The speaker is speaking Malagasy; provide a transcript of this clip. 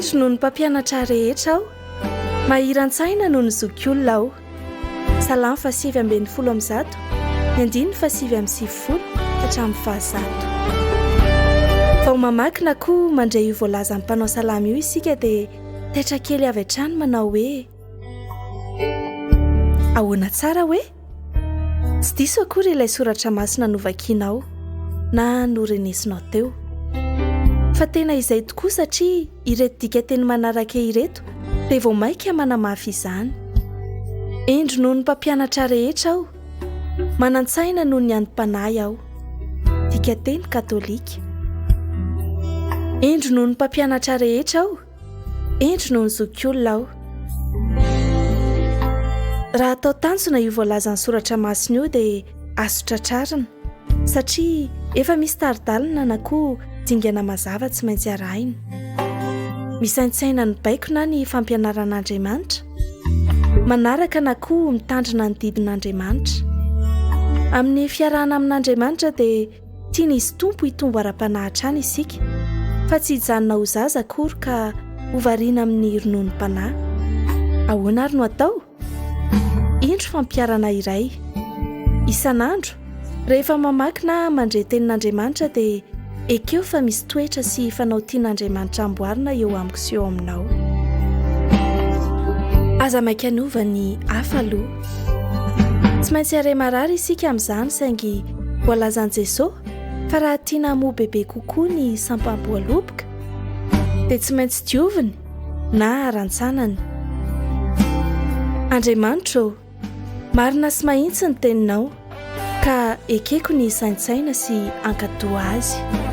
Hendry noho ny mpampianatra rehetra aho, mahiran-tsaina noho ny zokiolona aho. Salamo faha-119, ny andininy faha-99 ka hatramin'ny fahazato. Vao mamaky na koa mandre io voalazan'ny mpanao salamo io isika dia taitra kely avy hatrany manao hoe, Ahoana tsara hoe? Tsy diso akory ilay soratra masina novakianao na norenesinao teo. Fa tena izay tokoa satria ireto dikanteny manaraka ireto dia vao mainka manamafy izany. Hendry noho ny mpampianatra rehetra aho, manan-tsaina noho ny anti-panahy aho. Dikanteny katolika. Hendry noho ny mpampianatra rehetra aho, Hendry noho ny zokiolona aho. Raha atao tanjona io voalazan'ny soratra masina io dia azo tratrarina satria efa misy tari-dalana na koa dingana mazava tsy maintsy arahina. Misaintsaina ny baiko na ny fampianaran'Andriamanitra, manaraka na koa mitandrina ny didin'Andriamanitra. Amin'ny fiarahana amin'Andriamanitra dia Tian'izy Tompo hitombo ara-panahy hatrany isika, fa tsy hijanona ho zaza akory ka ho variana amin'ny rononom-panahy. Ahoana ary no atao? Indro fampiharana iray. Isan'andro, rehefa mamaky na mandre tenin'Andriamanitra dia ekeo fa misy toetra sy fanao tian'Andriamanitra amboarina eo amiko sy eo aminao. Aza maika hanova ny hafa aloha. Tsy maintsy hare-marary isika amin'izany saingy voalazan'i Jesoa fa raha tiana hamoa bebe kokoa ny sampam-boaloboka dia tsy maintsy dioviny na arantsanany. Andriamanitra ô, marina sy mahitsy ny teninao ka ekeko ny hisaintsaina sy hankatò azy.